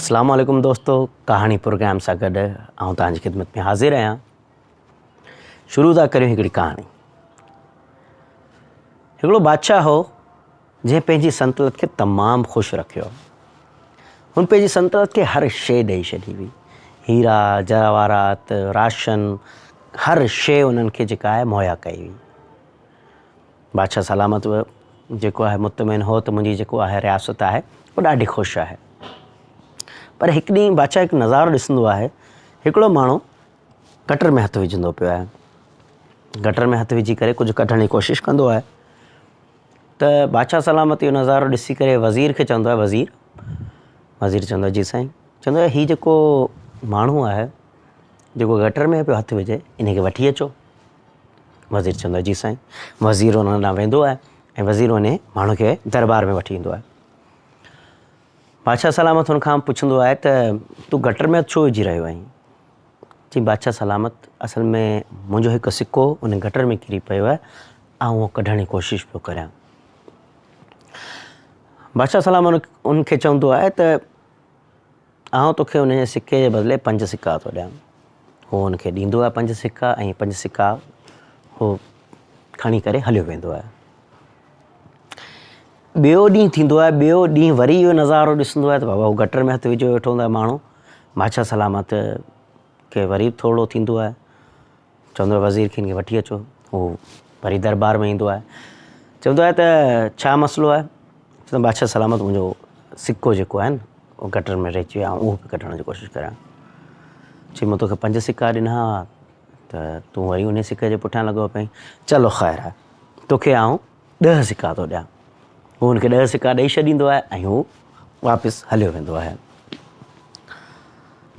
اسلام عليڪم دوستو ڪهاڻي پروگرام سان گڏ آئون توهان جي خدمت ۾ حاضر آهيان شروع ٿا ڪريون هڪڙي ڪهاڻي هڪڙو بادشاهه هو جنهن پنهنجي سلطنت کي تمام خوش رکيو هن پنهنجي سلطنت کي هر شيء ڏئي ڇڏي هئي هيرا جواهرات راشن هر شيء انهن کي جيڪا آهي مهيا ڪئي هئي بادشاهه سلامت به جيڪو آهي مطمئن هو ته منهنجي جيڪو آهي رياست آهي اهو ڏاڍي خوش آهي پر هڪ ڏينهن بادشاهه هڪ نظارو ڏسندو آهي هڪڙو ماڻهو گٽر ۾ هٿ وجهندو پيو آهي گٽر ۾ هٿ وجهي ڪري ڪجهه ڪڍڻ جي ڪوشش ڪندو آهي ته بادشاهه سلامت اهو نظارو ڏسي ڪري وزير کي چوندو آهي وزير وزير چوندو آهي جي سائين چوندو آهي هي جيڪو ماڻهو آهي جيڪو گٽر ۾ پيو هٿ وجهي ان کي وٺي اچو وزير چوندو آهي جي سائين. وزير انهن ڏانهن ويندو آهي ۽ وزير انهي ماڻهو کي دربار ۾ وٺي ايندو آهي. بادشاهه سلامت هن کان پڇندو آهي ته تون گٽر ۾ ڇو وجهي رهيو آهين؟ چي بادشاهه سلامت اصل ۾ منهنجو هڪ سڪو ان گٽر ۾ ڪري پيو آهي آئون اهو ڪڍڻ جي ڪوشش پيو ڪريان. بادشاهه سلامت ان کي چوندو آهي ته آئون توکي انهيء سڪي جي بدلي پنج سڪا ٿو ڏيان. هو هن کي ڏيندو آهي پنج سڪا ۽ پنج سڪا هو کڻي ڪري هليو ويندو آهي. ٻيو ڏينهن ٿيندو آهي، ٻيو ڏينهن وري اهو نظارو ڏسندو آهي ته بابا هو گٽر ۾ هٿ وجهيو ويٺو هوندو آهي ماڻهو. بادشاهه سلامت کي وري به ٿورڙو ٿيندو آهي. چوندو آهي وزير کي هن کي وٺي اچو. هو وري دربار ۾ ايندو آهي. چوندو آهي ته ڇا مسئلو آهي؟ چوندو آهي بادشاهه سلامت منهنجو سڪو جيڪو آهي نه اهو گٽر ۾ رهجي ويو آهي اهو پيو ڪڍڻ جي ڪوشش ڪريان. چي مون توکي پنج سڪا ڏنا هئا ته تون وري انهي سڪي جي پٺيان لڳو پئين. چلو خير آهي توکي آئون ڏهه سڪا ٿو ڏيان. هو هن کي ڏهه سڪا ڏئي ڇڏيندو آهي ۽ هو واپس هليو ويندو آهي.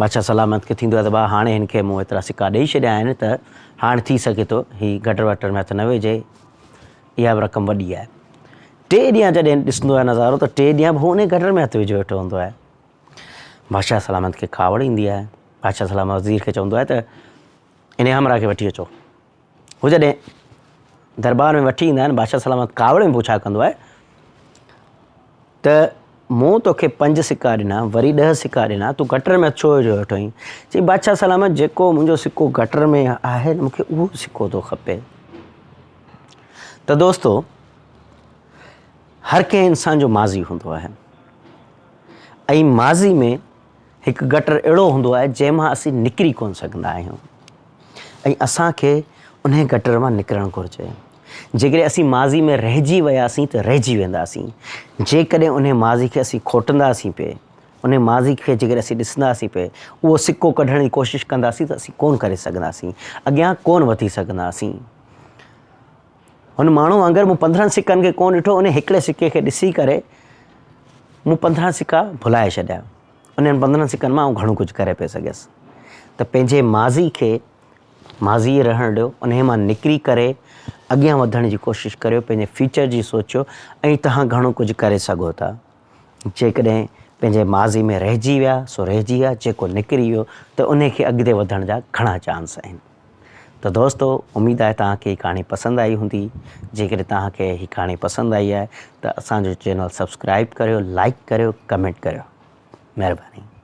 بادشاهه سلامت کي ٿيندو آهي ته ڀاء هاڻي هن کي مون ايترا سڪا ڏئي ڇڏيا آهن ته هاڻ ٿي سگهي ٿو هي گٽر وٽر ۾ هٿ نه وجهي اها به رقم وڏي آهي. ٽي ڏينهن جڏهن ڏسندو آهي نظارو ته ٽي ڏينهن به هو انهي گٽر ۾ هٿ وجهيو ويٺو هوندو آهي. بادشاهه سلامت کي ڪاوڙ ايندي آهي. بادشاهه سلامت وزير کي چوندو آهي ته انهي همراهه کي وٺي اچو. هو جڏهن دربار ۾ وٺي ايندا آهن بادشاهه سلامت ڪاوڙ ۾ پڇا ڪندو آهي ته مون توکي پنج سڪا ڏنا وري ڏهه سڪا ڏنا تون گٽر ۾ ڇو جو ويٺو آهين چي بادشاهه سلامت جيڪو منهنجو سڪو گٽر ۾ آهي مون کي اهو سڪو ٿو کپي ته دوستو هر ڪنهن انسان جو ماضي هوندو آهي ۽ ماضي ۾ هڪ گٽر اهڙو هوندو آهي جنهن مان اسين نڪري ڪونه سگهندا آهيون ۽ اسان کي انهي گٽر مان نڪرڻ گهرجي. جيڪڏهن اسين ماضي ۾ رهجي وياسين ته رهجي وينداسين. جيڪڏهن انهي ماضي کي اسين کوٽنداسين پئي، انهي ماضي کي جيڪڏهن اسين ڏسنداسين پئي، اهو سڪو ڪڍڻ جي ڪوشش ڪنداسين ته اسين ڪونه ڪري سگهنداسين، اڳيان ڪونه وڌي سگهنداسين. هن ماڻهو وانگر مون پندرهن سڪن کي ڪونه ڏٺو، انهي هڪڙي سڪي کي ڏسي ڪري مون پندرهن سڪا ڀلائي ڇڏيا. انهن پندرهن سڪن مان آئون گهڻو ڪجهه ڪري پئي سگهيس ته پنهنجي ماضي کي ماضي ئي رهڻ ڏيو، انهي مان نڪري ڪري اڳيان وڌڻ جي ڪوشش ڪريو، پنهنجي فيوچر جي سوچيو ۽ توهان گهڻو ڪجهه ڪري سگهو ٿا. جيڪڏهن پنهنجي ماضي ۾ رهجي ويا سو رهجي ويا، جيڪو نڪري ويو ته انهي کي اڳتي وڌڻ جا گهڻا چانس آهن. ته دوستو اميد آهي توهان کي هي ڪهاڻي پسند آئي هوندي جيڪڏهن توهان کي هي ڪهاڻي پسند آئي آهي ته اسان جو چينل سبسڪرائب ڪريو لائڪ ڪريو ڪمينٽ ڪريو مهرباني.